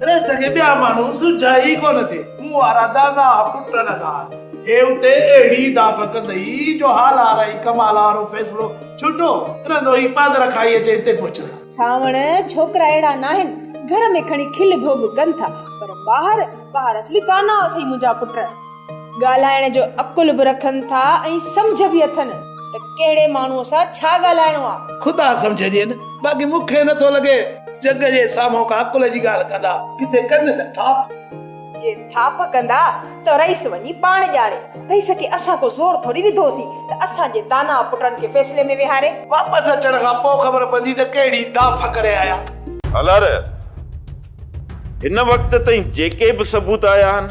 رئيس کي ٻيا ماڻهو سجهيا ئي ڪونه ٿي. مون وارا داناهه پٽ نه ٿاس. هي اتي اهڙي داف ڪندئي جو هالار ۽ ڪمال وارو فيصلو ڇٽو، رهندو هي پادر کائي اچي هتي پهچندا. سانوڻ، ڇوڪرا اهڙا ناهن، گهر ۾ کڻي کل ڀوڳ ڪن ٿا، پر ٻاهر، ٻاهر اصلي داناهه اٿئي منهنجا پٽ. ڳالهائڻ جو عقل به رکن ٿا ۽ سمجهه به اٿن ته ڪهڙي ماڻهوء سان ڇا ڳالهائڻو آ. خدا سمجهه ڏين، باقي مون کي نٿو لڳي جڳ جي سامهون ڪا عقل جي ڳالهه ڪندا، ڪٿي ڪن نه ٿاپ. جي ٿاپ ڪندا ته رئيس وڃي پاڻ ڄاڻي. رئيس کي اسان ڪو زور ٿوري وڌوسين ته اسان جي داناء پٽن کي فيصلي ۾ ويهاري. واپس اچڻ کان پوء خبر پوندي ته ڪهڙي داڦ ڪري آيا. هالار، هن وقت تائين جيڪي به ثبوت آيا آهن،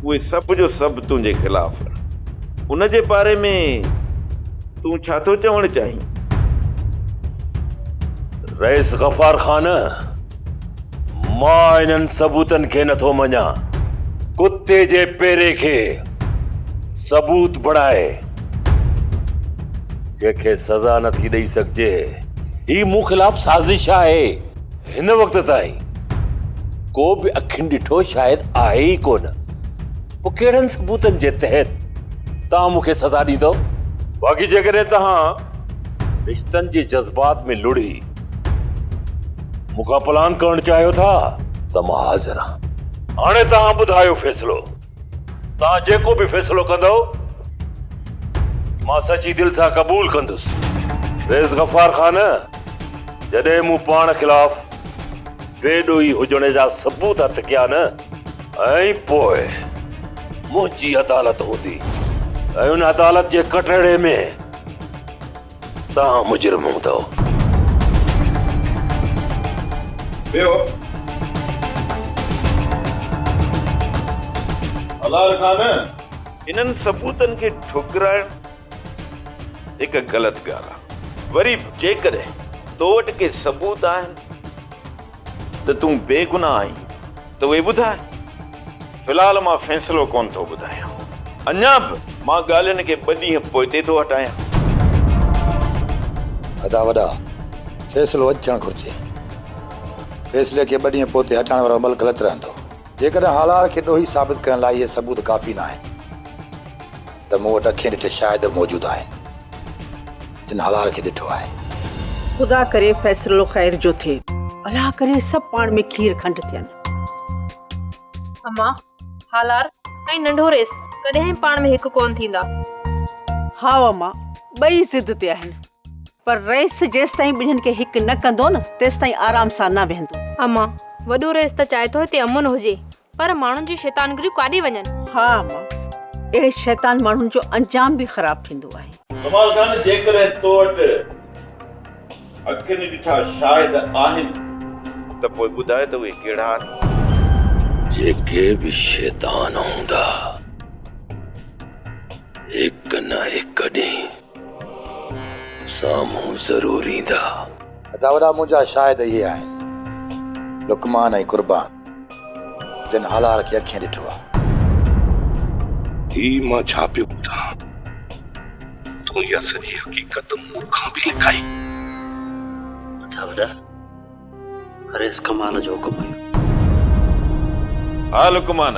اهي سڀ جو سڀ تنهنجي خلاف آهن. ان جي باري ۾ تون ڇا ٿو چوڻ چاهين؟ رئيس غفار خان، مان انهن ثبوتن کي نٿو مڃان. ڪتي جي پيري کي ثبوت بڻائي جنهن کي سزا نٿي ڏئي سگهجي، هي مون خلاف سازش آهي. هن وقت تائين ڪو به اکين ڏٺو شاهد آهي ئي ڪونه. پوء ڪهڙن ثبوتن جي تحت توهان مون کي سزا ڏيندؤ؟ باقي جيڪڏهن توهان رشتن جي جذبات ۾ لڙهي مون کان پلان ڪرڻ چاهيو ٿا ته مان حاضر آهيان. هاڻي توهان ٻڌايو فيصلو. توهان جيڪو به فيصلو ڪندؤ مان سچي دل سان قبول ڪندس. رئيس غفار خان، جڏهن مون پاڻ خلاف بي ڏوهي هجڻ جا ثبوت هٿ ڪيا نه ۽ پوء منهنجي عدالت هوندي ۽ ان عدالت جي ڪٽهڙي ۾ توهان مجرم هوندؤ. ٻيو هلال خان، انهن ثبوتن کي ٺڪرائڻ هڪ غلط ڳالهه آهي. وري به جيڪڏهن تو وٽ ڪي ثبوت آهن ته تون بيگناهه آهين ته اهي ٻڌاء. في الحال مان فيصلو ڪونه ٿو ٻڌايان. اڃا به مان ڳالهين کي ٻه ڏينهن پوئتي ٿو هٽايان. ادا وڏا، فيصلو اڄ ٿيڻ گهرجي. فيصلي کي ٻه ڏينهن پوئتي هٽائڻ وارو عمل غلط رهندو. جيڪڏهن هالار کي ڏوهي ثابت ڪرڻ لاء اهي ثبوت ڪافي ناهن ته مون وٽ اکين ڏٺي شاهد به موجود آهن جن هالار کي ڏٺو آهي. خدا ڪري فيصلو خير جو ٿئي. الله ڪري سڀ پاڻ ۾ کير کنڊ ٿين. اما، هالار ۽ ننڍو ريس ڪڏهن پاڻ ۾ هڪ ڪونه ٿيندا. هائو اما، ٻئي ضد تي آهن. پر رئيس جيستائين ٻنهين کي هڪ نه ڪندو نه تيستائين آرام سان نه ويهندو. اما، وڏو رئيس ته چاهي ٿو هتي امن هجي، پر ماڻهن جون شيطانگريون ڪاڏي وڃن؟ ها اما، اهڙي شيطان ماڻهن جو انجام به خراب ٿيندو آهي. ڪمال خان، جيڪڏهن تو وٽ اکين ڏٺا شاهد آهن ته پوء ٻڌاء ته اهي ڪهڙا آهن؟ جيڪي به شيطان هوندا، هڪ نه هڪ ڏينهن سامهون ضرور ايندا. ادا وڏا منهنجا شاهد اهي آهن، لقمان ۽ قربان، جن هالار کي اکين ڏٺو آهي. هي مان ڇا پيو ٻڌان؟ تون اها سڄي حقيقت مون کان به لڪائي. ادا وڏا، رئيس ڪمال جو حڪم هيو. ها لقمان،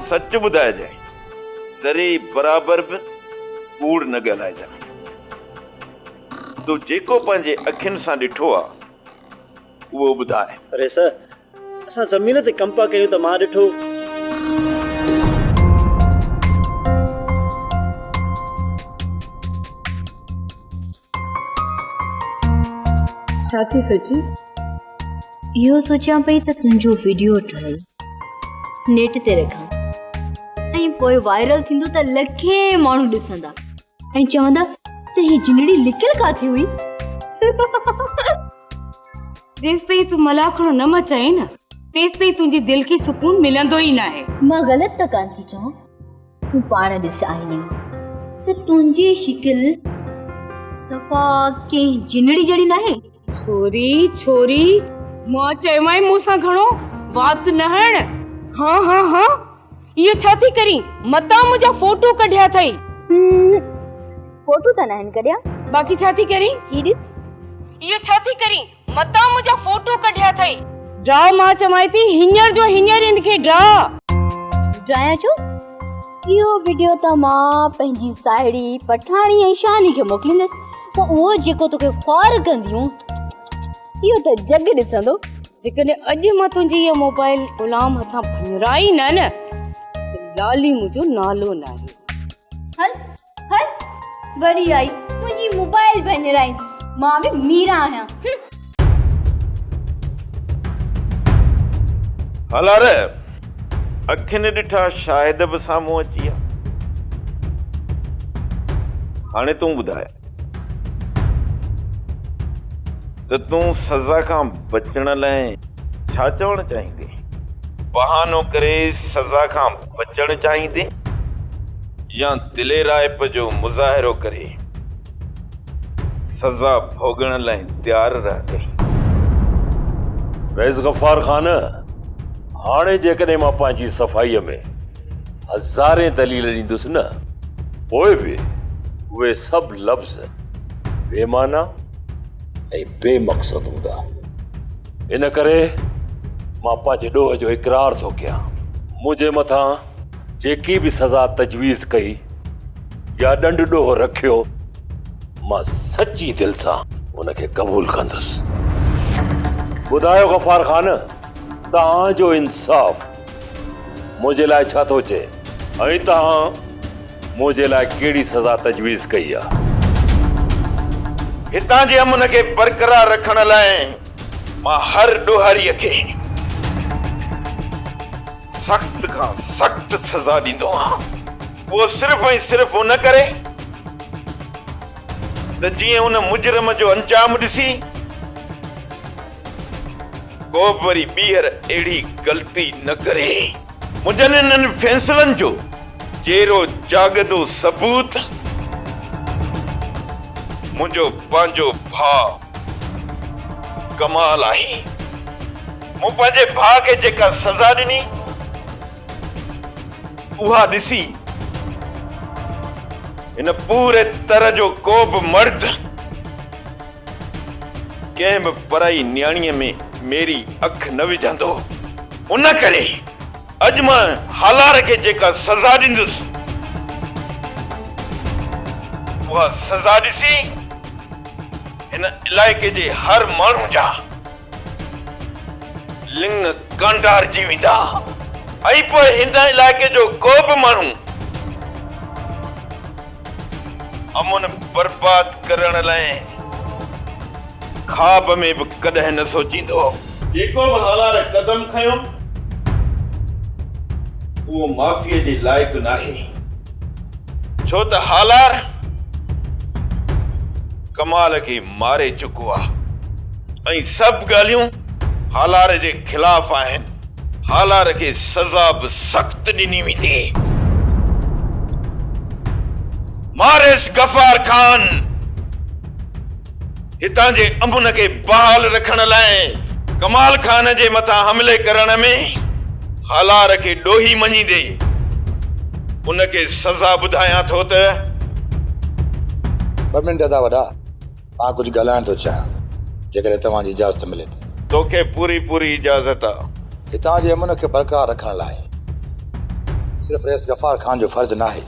سچ ٻڌائجانء. ذري برابر به ڪوڙ نه ڳالهائجان. تو جيڪو پنهنجي اکين سان ڏٺو آ، اهو ٻڌاء. ريس، اسان زمين تي ڪم پيا ڪيون ته مان ڏٺو. ڇا ٿي سوچين؟ اهو سوچيان پئي ته تنهنجو وڊيو ٺاهي نيٽ تي رکان ۽ پوء وائرل ٿيندو ته لکين ماڻهو ڏسندا ۽ چوندا ته هي جنڙي لڪل ڪاٿي هئي. جيستائين تون ملاکڙو نه مچائين نه تيستائين تنهنجي دل کي سڪون ملندو ئي ناهي. مان غلط ته ڪانه ٿي چوان. تون پاڻ ڏس آئيني ۾ ته تنهنجي شڪل صفا ڪنهن جنڙي جهڙي ناهي. ڇوري ڇوري مان چيومانء مون سان گهڻو وات نه هڻ. ها ها ها اهو ڇا ٿي ڪرين متان منهنجا فوٽو ڪڍيا اٿئي. فوٽو ته ناهن ڪڍيا. باقي ڇا ٿي ڪرين. هي ڏس. اهو ڇا ٿي ڪرين متان منهنجا فوٽو ڪڍيا اٿئي. اٿئي. ڊاء مان چوانء ٿي هينئر جو هينئر هن کي ڊاء. ڊايان ڇو؟ اهو وڊيو ته مان پنهنجي ساهيڙي پٺاڻي ۽ شاني کي موڪليندس پوء اهو جيڪو توکي خوار ڪنديون اهو ته جڳ ڏسندو. جيڪڏهن اڄ مان تنهنجي اها موبائل غلام هٿان ڀڃرائي نه نه ته لالي منهنجو نالو ناهي. هل هل وري آئي منهنجي موبائل ڀڃرائيندي مان به ميرا آهيان. هالار اکين ڏٺا شاهد به سامهون اچي ويا. هاڻي تون ٻڌاء ته تون سزا کان بچڻ لاء ڇا چوڻ چاهيندين؟ بهانو ڪري سزا کان بچڻ چاهيندين يا دليرائپ جو مظاهرو ڪري سزا ڀوڳڻ لاء تيار رهندين؟ رئيس غفار خان، هاڻي جيڪڏهن مان پنهنجي صفائيء ۾ هزارين دليل ڏيندس نه، پوء به اهي سڀ لفظ بي معنيٰ ۽ بي مقصد هوندا. ان ڪري مان پنهنجي ڏوهه جو اقرار ٿو ڪيان. منهنجي مٿان جيڪي به سزا تجويز ڪئي يا ڏنڊ ڏوهه رکيو، مان سچي دل سان ان کي قبول ڪندس. ٻڌايو غفار خان، توهان جو انصاف منهنجي لاء ڇا ٿو چئي ۽ توهان منهنجي لاء ڪهڙي سزا تجويز ڪئي آهي؟ هتان جي امن کي برقرار رکڻ لاء مان هر ڏوهاريء کي سخت کان سخت سزا ڏيندو آهيان. اهو صرف ۽ صرف ان ڪري ته جيئن ان مجرم جو انجام ڏسي ڪو به وري ٻيهر اهڙي غلطي نه ڪري. منهنجن انهن فيصلن جو جيئرو جاڳندو ثبوت منهنجو پنهنجو ڀاء ڪمال آهي. مون پنهنجي ڀاء کي جيڪا سزا ڏني، اها ڏسي هن پوري تر جو ڪو به مرد ڪنهن به پرائي نياڻيء ۾ ميري اک نه وجهندو. ان ڪري اڄ مان هالار کي جيڪا سزا ڏيندس، اها سزا ڏسي هن علائقي جي هر ماڻهو جا لڱ ڪانڊارجي ويندا ۽ پوء هن علائقي جو ڪو به ماڻهو امن برباد ڪرڻ لاء خواب ۾ به ڪڏهن نه سوچيندو. جيڪو به هالار قدم کنيو اهو معافيء جي لائق ناهي. ڇو ته هالار ڪمال کي ماري چڪو آ ۽ سڀ ڳالهيون هالار جي خلاف آهن. هالار کي سزا به سخت ڏني ويندي. ماريس غفار خان هتان جي امن کي بحال رکڻ لاء ڪمال خان جي مٿان حملي ڪرڻ ۾ هالار کي ڏوهي مڃيندي ان کي سزا ٻڌايان ٿو ته. ٻه منٽ ادا وڏا، مان ڪجهه ڳالهائڻ ٿو چاهيان، جيڪڏهن توهان جي اجازت ملي ته. توکي پوري پوري اجازت آ. هتان جي امن کي برقرار رکڻ لاء صرف رئيس غفار خان جو فرض ناهي،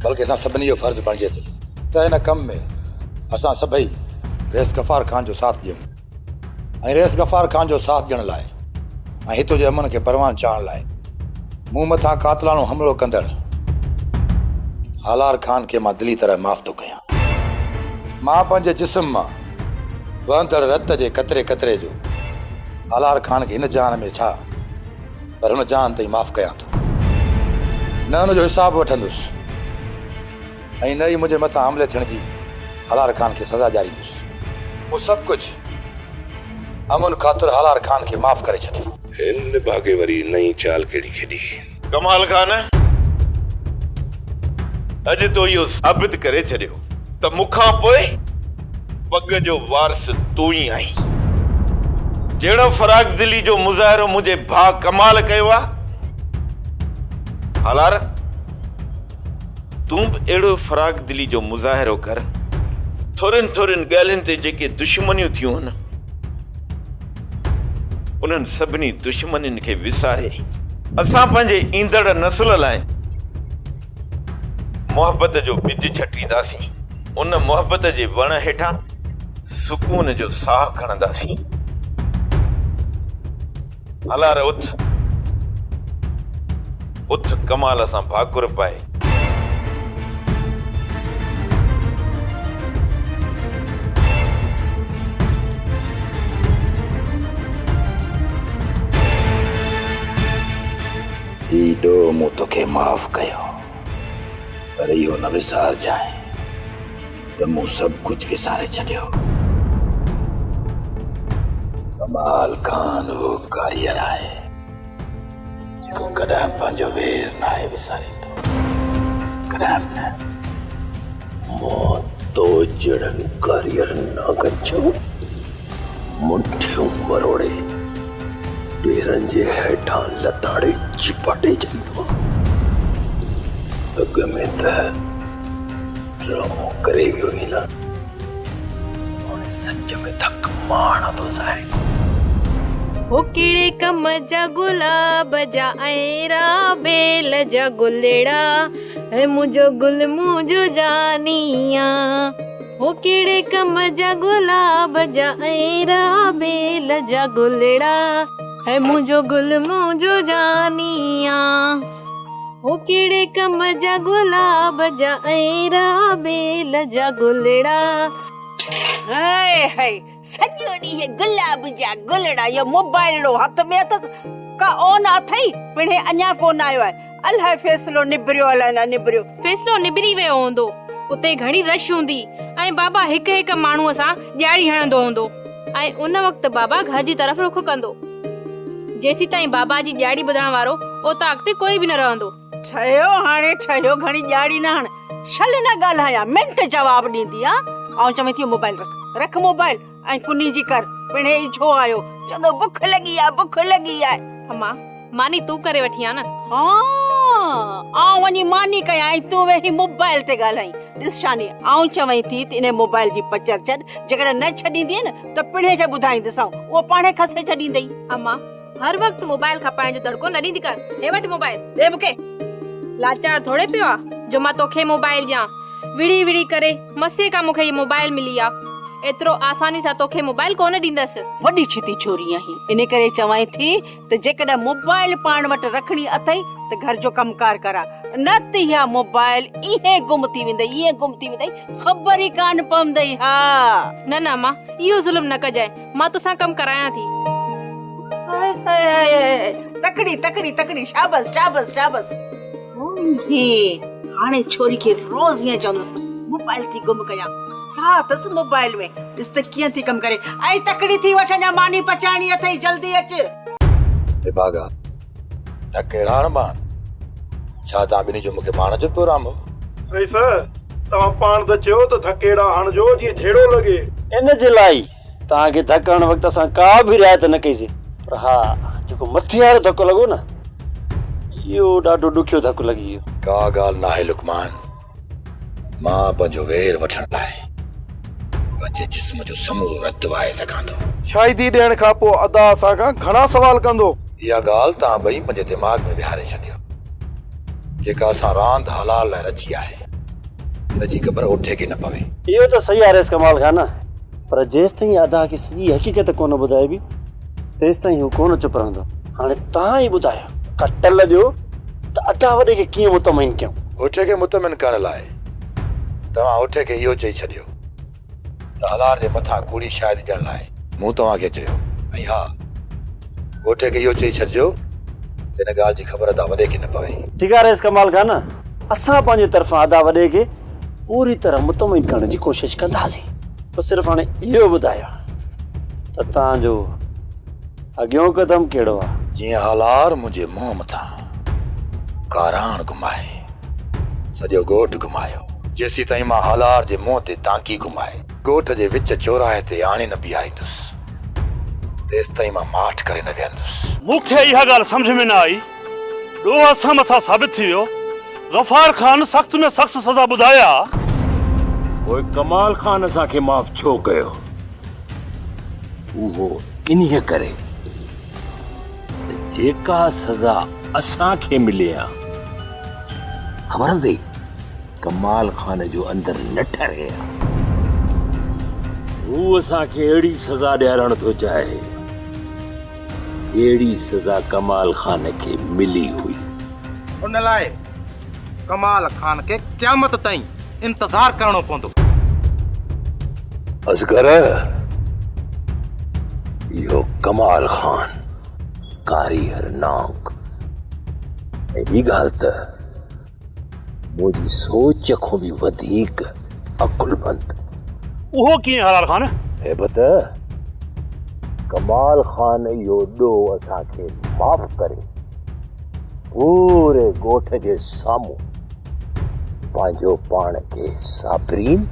بلڪه اسان سڀني جو فرض بڻجي ٿو. ته ان ڪم ۾ اسان سڀئي رئيس غفار خان جو ساٿ ڏيون ۽ رئيس غفار خان جو ساٿ ڏيڻ لاء ۽ هتو جي امن کي پروان چاڙهڻ لاء مون مٿان قاتلاڻو حملو ڪندڙ هالار خان کي مان دلي طرح معاف ٿو ڪيان. مان پنهنجي جسم مان وهندڙ رت جي قطري قطري جو هالار خان کي هن جهان ۾ ڇا پر هن جهان تائين معاف ڪيان ٿو. نه ان جو حساب وٺندس. ۽ نه ئي منهنجي مٿان حملي ٿيڻ جي هالار خان کي سزا ڏياريندس. مون سڀ ڪجهه امن خاطر هالار خان کي معاف ڪري ڇڏيو. هن نڀاڳي وري نئين چال ڪهڙي کيڏي؟ ڪمال خان، اڄ تو اهو ثابت ڪري ڇڏيو ته مون کان پوء پڳ جو وارث تون ئي آهين. جهڙو فراخ دلي جو مظاهرو منهنجي ڀاء ڪمال ڪيو آهي، هالار! تون به اهڙو فراخ دلي جو مظاهرو ڪر. ٿورين ٿورين ڳالهين تي جيڪي دشمنيون ٿيون هن، انهن سڀني دشمنين کي وساري اسان پنهنجي ايندڙ نسل لاء محبت جو ٻج ڇٽينداسين. ان محبت جي وڻ هيٺان سڪون جو ساهه کڻنداسين. هالار اٿ، اٿ ڪمال سان ڀاڪر پائي. هي ڏوهه مون توکي معاف ڪيو، پر اهو نه وسارجانء ته مون سڀ ڪجهه وساري ڇڏيو. ڪمال خان اهو ڪاريگر آهي، جيڪو ڪڏهن به پنهنجو وير ناهي وساريندو، ڪڏهن به نه. مان تو جهڙن ڪاريگرن نانگن جون منٺيون مروڙي پيرن جي هيٺان لتاڙي چپاٽي ڇڏيندو آهيان. اڳ ۾ ته ڊرامو ڪري ويو هئين نه، هاڻي سچ ۾ ڌڪ مان هڻان ٿو سائين. هو ڪهڙي ڪم جا گلاب جا ۽ رابيل جا گلڙا ۽ منهنجو گل منهنجو جاني آ. هو ڪهڙي ڪم جا گلاب جا ۽ رابيل جا گلڙا ۽ منهنجو گل منهنجو جاني آ. هو ڪهڙي ڪم جا گلاب جا ۽ رابيل جا گلڙا. هاء هاء سڄو ڏينهن گلاب جا گلڙا اهو موبائلڙو هٿ ۾ اٿس ڪا اون اٿئي پڻهين اڃا ڪونه آيو آهي الائي فيصلو نبريو الائي نه نبريو. فيصلو نبري ويو هوندو. اتي گهڻي رش هوندي ۽ بابا هڪ هڪ ماڻهوء سان ڄاڙي هڻندو هوندو ۽ ان وقت بابا گهر جي طرف رخ ڪندو. جيسيتائين بابا جي ڄاڙي ٻڌڻ وارو اوطاق تي ڪوئي به نه رهندو. ٺهيو هاڻي ٺهيو گهڻي ڄاڙي نه هڻ. شل نه ڳالهايان منٽ جواب ڏيندي ها. آئون چوين ٿي موبائل رک رک موبائل ۽ ڪني جي ڪر پڻهين ئي ڇو آيو چوندو بک لڳي آ بک لڳي آ. امان ماني تون ڪري وٺي آ نه. ها آئون وڃي ماني ڪيان ۽ تون ويهي موبائل تي ڳالهائين. ڏس شاني آئون چوين ٿي ته انهي موبائل جي پچر ڇڏ جيڪڏهن نه ڇڏيندينء نه ته پڻهين کي ٻڌائينديسانء اهو پاڻهي کسي ڇڏيندئي. امان هر وقت موبائل کپائڻ جو دڙڪو نه ڏيندي ڪر. هي وٺ موبائل. ڏي مون کي. لاچار ٿوري پيو آ جو مان توکي موبائل ڏيان. وڙهي وڙهي ڪري مسي کان مون کي هي موبائل ملي آ. ايترو آساني سان توکي موبائل ڪونه ڏيندس. وڏي ڇتي ڇوري آهين انهي ڪري چوانء ٿي ته جيڪڏهن موبائل پاڻ وٽ رکڻي اٿئي ته گهر جو ڪم ڪار ڪراء نه ته اها موبائل ائين گم ٿي ويندئي ائين گم ٿي ويندئي خبر ئي ڪانه پوندئي ها. نه نه امان اهو ظلم نه ڪجانء مان توسان ڪم ڪرايان ٿي. هاء هاء هاء تڪڙي تڪڙي تڪڙي شابس شابس شابس. هي هاڻي ڇوري کي روز ائين چوندس ته موبائل ٿي گم ڪيان ساهه اٿس موبائل ۾ ڏس ته ڪيئن ٿي ڪم ڪري ۽ تڪڙي ٿي وٺ اڃا ماني پچائڻي اٿئي جلدي اچ. نڀاڳا ڌڪ اهڙا هڻبا آهن ڇا توهان ٻنهي جو مون کي مارڻ جو پروگرام هو؟ رئيس توهان پاڻ ته چيو ته ڌڪ اهڙا هڻجو جيئن جهيڙو لڳي. ان جي لاء ئي توهان کي ڌڪ هڻڻ وقت اسان ڪا به رعايت نه ڪئي سين پر ها جيڪو مٿي وارو ڌڪ لڳو نه اهو ڏاڍو ڏکيو ڌڪ لڳي ويو. ڪا ڳالهه ناهي لقمان، مان پنهنجو وير وٺڻ لاء پنهنجي جسم جو سمورو رت وهائي سگهان ٿو. شاهدي ڏيڻ کان پوء ادا اسان کان گهڻا سوال ڪندو. اها ڳالهه توهان ٻئي پنهنجي دماغ ۾ ويهاري ڇڏيو. جيڪا اسان راند حلال لاء رچي آهي، ان جي خبر اوٺي کي نه پوي. اهو ته صحيح آهي رئيس ڪمال خان، پر جيستائين ادا کي سڄي حقيقت ڪونه ٻڌائبي، تيستائين هو ڪونه چپ رهندو. هاڻي توهان ئي ٻڌايو، ڪا ٽل ڏيو ته ادا وڏي کي ڪيئن مطمئن ڪيون؟ اوٺي کي مطمئن ڪرڻ لاء توهان اوٺي کي اهو چئي ڇڏيو ته هلار جي مٿان ڪوڙي شاهدي ڏيڻ لاء مون توهان کي چيو ۽ ها اوٺي کي اهو چئي ڇڏجو ته ان ڳالهه جي خبر ادا وڏي کي نه پوي. ٺيڪ آهي رئيس ڪمال خان، اسان پنهنجي طرفان ادا وڏي کي پوري طرح مطمئن ڪرڻ جي ڪوشش ڪنداسين. بس صرف هاڻي اهو ٻڌايو ته توهان جو اڳيون قدم ڪهڙو آهي؟ جيئن هالار منهنجي منهن مٿان ڪاراڻ گهمائي سڄو ڳوٺ گهمايو. جيسيتائين مان هالار جي منهن تي تانڪي گهمائي ڳوٺ جي وچ چوراهي تي آڻي نه بيهاريندس، تيستائين مان ماٺ ڪري نه ويهندس. مون کي اها ڳالهه سمجهه ۾ نه آئي. ڏوهه اسان مٿان ثابت ٿي ويو. غفار خان سخت ۾ سخت سزا ٻڌائي ها. پوء ڪمال خان اسان کي معاف ڇو ڪيو؟ اهو انهيء ڪري جيڪا سزا اسان کي ملي ها، خبر اٿئي ڪمال خان جو اندر نه ٺري ها. هو اسان کي اهڙي سزا ڏيارڻ ٿو چاهي، جهڙي سزا ڪمال خان کي ملي هئي. ان لاء ڪمال خان کي قيامت تائين انتظار ڪرڻو پوندو. اصغر، اهو ڪمال خان ڪاريهر نانگ ۽ ٻي ڳالهه ته منهنجي سوچ کان به وڌيڪ عقلمند. اهو ڪيئن هلال خان؟ هيبت، ڪمال خان اهو ڏوهه اسان کي معاف ڪري پوري ڳوٺ جي سامهون پنهنجو پاڻ کي صابرين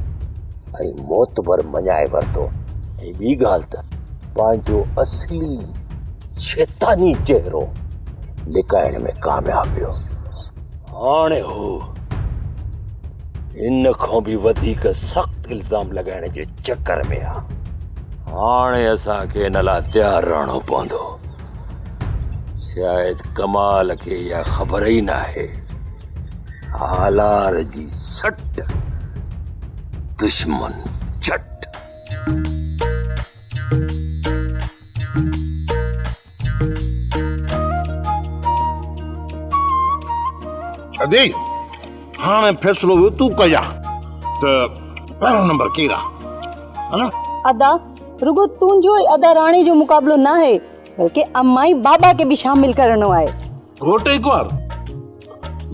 ۽ معتبر مڃائي ورتو ۽ ٻي ڳالهه ته پنهنجو اصلي شيطاني چهرو لڪائڻ ۾ ڪامياب ويو. هاڻي هو هن کان به وڌيڪ سخت الزام لڳائڻ جي چڪر ۾ آ. هاڻي اسان کي ان لاء تيار رهڻو پوندو. شايد ڪمال کي اها خبر ئي ناهي. هالار جي سٽ دشمن چٽ. ادي هاڻي فيصلو به تون ڪجا ته پهريون نمبر ڪير آ ها نه. ادا رڳو تنهنجو ۽ ادا راڻي جو مقابلو ناهي بلڪه اما ۽ بابا کي به شامل ڪرڻو آهي. گهوٽ ۽ ڪنوار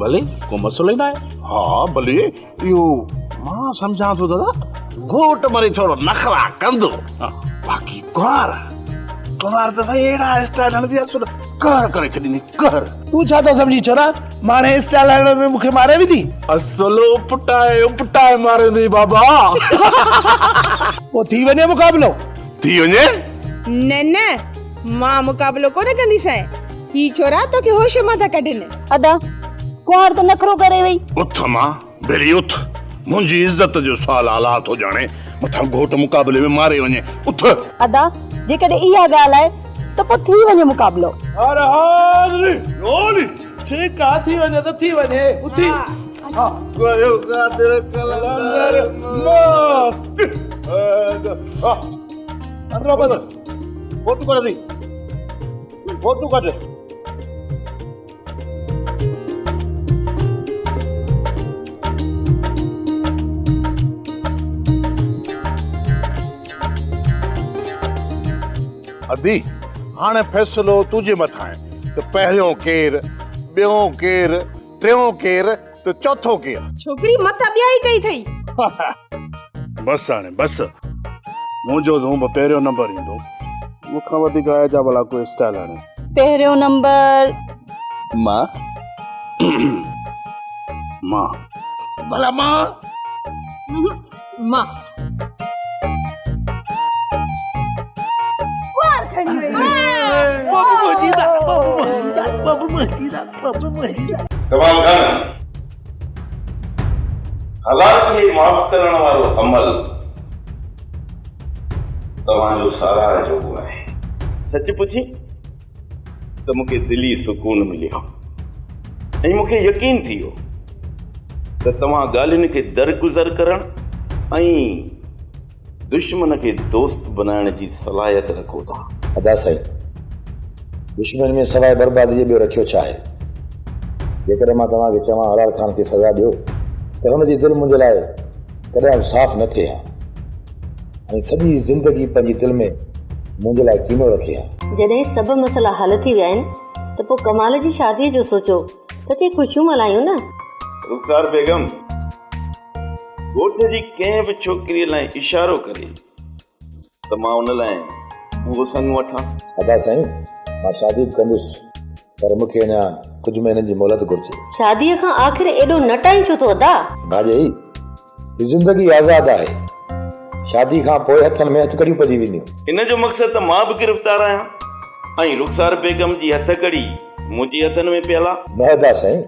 ڀلي ڪو مسئلو ئي ناهي. ها ڀلي اهو مان سمجهان ٿو دادا گهوٽ مري ٿورو نخرا ڪندو باقي ڪنوار ڪنوار ته سائين اهڙا اسٽائل هڻندي آهي سو قهر ڪري ڇڏيندي قهر. تون ڇا ٿو سمجهين ڇورا ماڻهي اسٽائل هڻڻ ۾ مون کي ماري وڌي. اصل اپٽائي اپٽائي ماريندي بابا. پوء ٿي وڃي مقابلو. ٿي وڃي. نه نه مان مقابلو ڪونه ڪنديسانء. هي ڇورا توکي هوش مان ٿا ڪڍن. ادا، ڪنوار ته نخرو ڪري وئي. اٿ مان، ڀلي اٿ. منهنجي عزت جو سوال الله ٿو ڄاڻي، مٿان گهوٽ مقابلي ۾ ماري وڃي. اٿ. ادا، جيڪڏهن اها ڳالهه آهي ته پوء ٿي وڃي مقابلو. هر حاضري لولي. ٺيڪ آ، ٿي وڃي ته ٿي وڃي. اٿي. ها. ڪيو قادر قلندر مست. اندرو ٻڌ. فوٽو ڪڍ. فوٽو ڪڍ. ادي هاڻي فيصلو تنهنجي مٿان آهي ته پهريون ڪير، ٻيون ڪير، ٽيون ڪير ته چوٿون ڪير. ڇوڪري مٿا ٻيا ئي ڪئي اٿئي. بس هاڻي بس. منهنجو ته هونء به پهريون نمبر ايندو. مون کان وڌيڪ آهي ڇا ڀلا ڪو اسٽائل هاڻي. پهريون نمبر. مان. مان. ڀلا مان. مان. ڪنوار کڻي وئي. بابو منهنجي دا بابو منهنجي دا بابو منهنجي دا بابو منهنجي دا. ڪمال خان هلال کي معاف ڪرڻ وارو عمل توهان جو ساراهه جوڳو آهي. سچ پڇين ته مون کي دلي سڪون مليو ۽ مون کي يقين ٿي ويو ته توهان ڳالهين کي درگذر ڪرڻ ۽ دشمن کي دوست بنائڻ جي صلاحيت رکو ٿا. ادا سائين! دشمن ۾ سواء بربادي جي ٻيو رکيو ڇا آهي؟ جيڪڏهن مان توهان کي چوان هلال خان کي سزا ڏيو ته هن جي دل منهنجي لاء ڪڏهن به صاف نه ٿئي ها ۽ سڄي زندگي پنهنجي دل ۾ منهنجي لاء ڪينو رکي ها. جڏهن سڀ مسئلا حل ٿي ويا آهن ته پوء ڪمال جي شاديء جو سوچو ته ڪي خوشيون ملهايون نه. رخسار بيگم ڳوٺ جي ڪنهن به ڇوڪريء لاء اشارو ڪري ته مان ان لاء اهو سڱ وٺان. ادا سائين، مان شادي به ڪندس، پر مون کي اڃا ڪجهه مهينن جي مهلت گهرجي. شاديء کان آخر ايڏو نٽائين ڇو ٿو ادا؟ ڀاڄائي، هي زندگي آزاد آهي. شادي کان پوء هٿن ۾ هٿڪڙيون پئجي وينديون. ان جو مقصد ته مان به گرفتار آهيان ۽ رخسار بيگم جي هٿڪڙي منهنجي هٿن ۾ پيل آ. نه ادا سائين،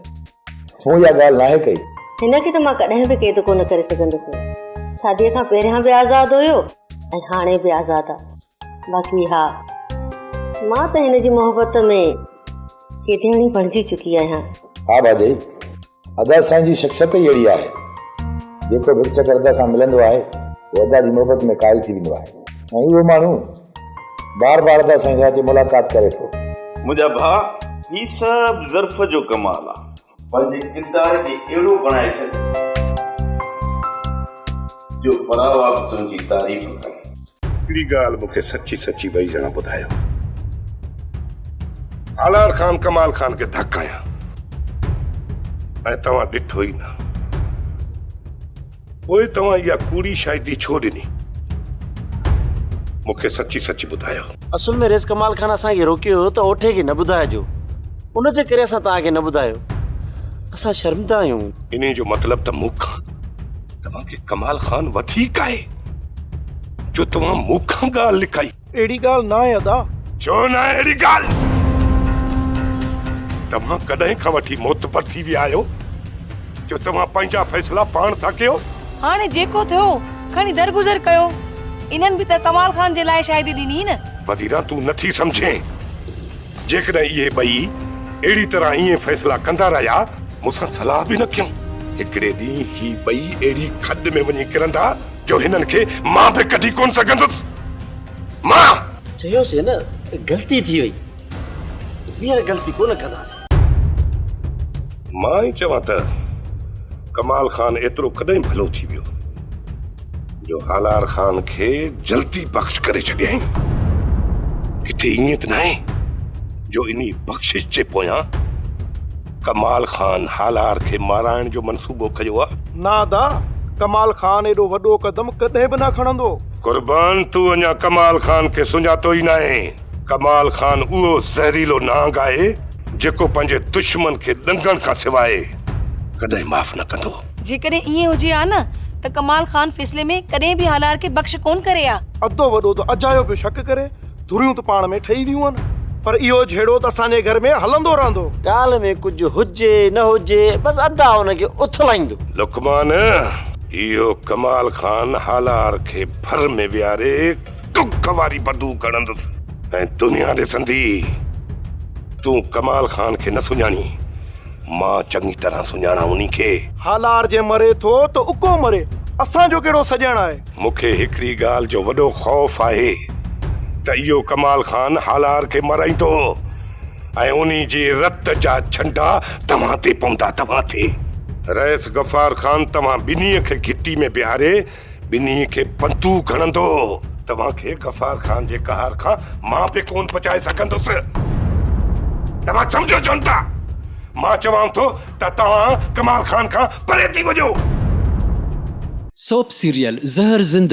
مون اها ڳالهه ناهي ڪئي. هن کي ته مان ڪڏهن به قيد ڪونه ڪري سگهندس. شاديء کان پهريان به آزاد هيو ۽ هاڻي به آزاد آ. باقي ها، مان ته هن جي محبت ۾ قيدياڻي بڻجي چڪي آهيان. ها ڀاڄائي، ادا سائين جي شخصيت ئي اهڙي آهي. جيڪو به هڪ چڪر ادا سان ملندو آهي، اهو ادا جي محبت ۾ قائل ٿي ويندو آهي ۽ اهو ماڻهو بار بار ادا سائين سان اچي ملاقات ڪري ٿو. منهنجا ڀاء، هي سڀ ظرف جو ڪمال آ. پنهنجي ڪردار کي اهڙو بڻائي ڇڏ جو پراوا به تنهنجي تعريف ڪن. هڪڙي ڳالهه مون کي سچي سچي ٻئي ڄڻا ٻڌايو. هالار خان ڪمال خان کي ڌڪ هنيا ۽ توهان ڏٺو ئي نه. پوء توهان اها ڪوڙي شاهدي ڇو ڏني؟ مون کي سچي سچي ٻڌايو. اصل ۾ رئيس ڪمال خان اسان کي روڪيو هيو ته اوٺي کي نه ٻڌائجو. ان جي ڪري اسان توهان کي نه ٻڌايو. اسان شرمنده آهيون. انهي جو مطلب ته مون کان توهان کي ڪمال خان وڌيڪ آهي جو توهان مون کان ڳالهه لڪائي. اهڙي ڳالهه ناهي ادا. ڇو ناهي اهڙي ڳالهه؟ توهان ڪڏهن کان وٺي معتبر ٿي ويا آهيو جو توهان پنهنجا فيصلا پاڻ ٿا ڪيو؟ هاڻي جيڪو ٿيو کڻي درگذر ڪيو. انهن به ته ڪمال خان جي لاء شاهدي ڏني نه. وزيران تون نٿي سمجهين. جيڪڏهن اهي ٻئي اهڙي طرح ائين فيصلا ڪندا رهيا، مون سان صلاح به نه ڪيائون، هڪڙي ڏينهن هي ٻئي اهڙي کڏ ۾ وڃي ڪرندا جو هنن کي مان به ڪڍي ڪونه سگهندس. مان! چيوسين نه غلطي ٿي وئي، ٻيهر غلطي ڪونه ڪنداسين. مان ئي چوان ته ڪمال خان ايترو ڪڏهن ڀلو ٿي ويو. جو هالار خان کي جلدي بخش ڪري ڇڏيائين. ڪٿي ائين ته ناهي جو انهي بخشش جي پويان ڪمال خان هالار کي مارائڻ جو منصوبو ڪيو آ؟ نه ادا، ڪمال خان ايڏو وڏو قدم ڪڏهن به نه کڻندو. قربان تون اڃا ڪمال خان کي سڃاتو ئي ناهي. ڪمال خان اهو زهريلو نانگ آهي جيڪو پنهنجي دشمن کي ڏنگڻ کان سواء ڪڏهن معاف نه ڪندو. جيڪڏهن ائين هجي ها نه ته ڪمال خان فيصلي ۾ ڪڏهن به هالار کي بخش ڪونه ڪري ها. ادو وڏو ته اجايو پيو شڪ ڪري، ڌريون ته پاڻ ۾ ٺهي ويون آهن، پر اهو جهيڙو ته اسان جي گهر ۾ هلندو رهندو. ڳالهه ۾ ڪجهه هجي نه هجي بس ادا ان کي اٿلائيندو. لقمان، اهو ڪمال خان هالار کي ڀر ۾ ويهاري ڪک واري بندوق هڻندس ۽ دنيا ڏسندي. تون ڪمال خان کي نه سڃاڻين. مان چڱي طرح سڃاڻان انهي کي. هالار جي مري ٿو ته اڪو مري، اسان جو ڪهڙو سڄڻ آهي. مون کي هڪڙي ڳالهه جو وڏو خوف آهي ته اهو ڪمال خان هالار کي مرائيندو ۽ انهي جي رت جا ڇنڊا توهان تي پوندا، توهان تي. رئيس غفار خان توهان ٻنهي کي گهٽي ۾ بيهاري ٻنهي کي بندوق هڻندو. توهان کي غفار خان جي قهر کان مان به ڪونه بچائي سگهندس. توهان سمجهو ڇو نٿا؟ مان چوان ٿو ته توهان ڪمال خان کان پري ٿي وڃو. سوپ سيريل زهر زندگي.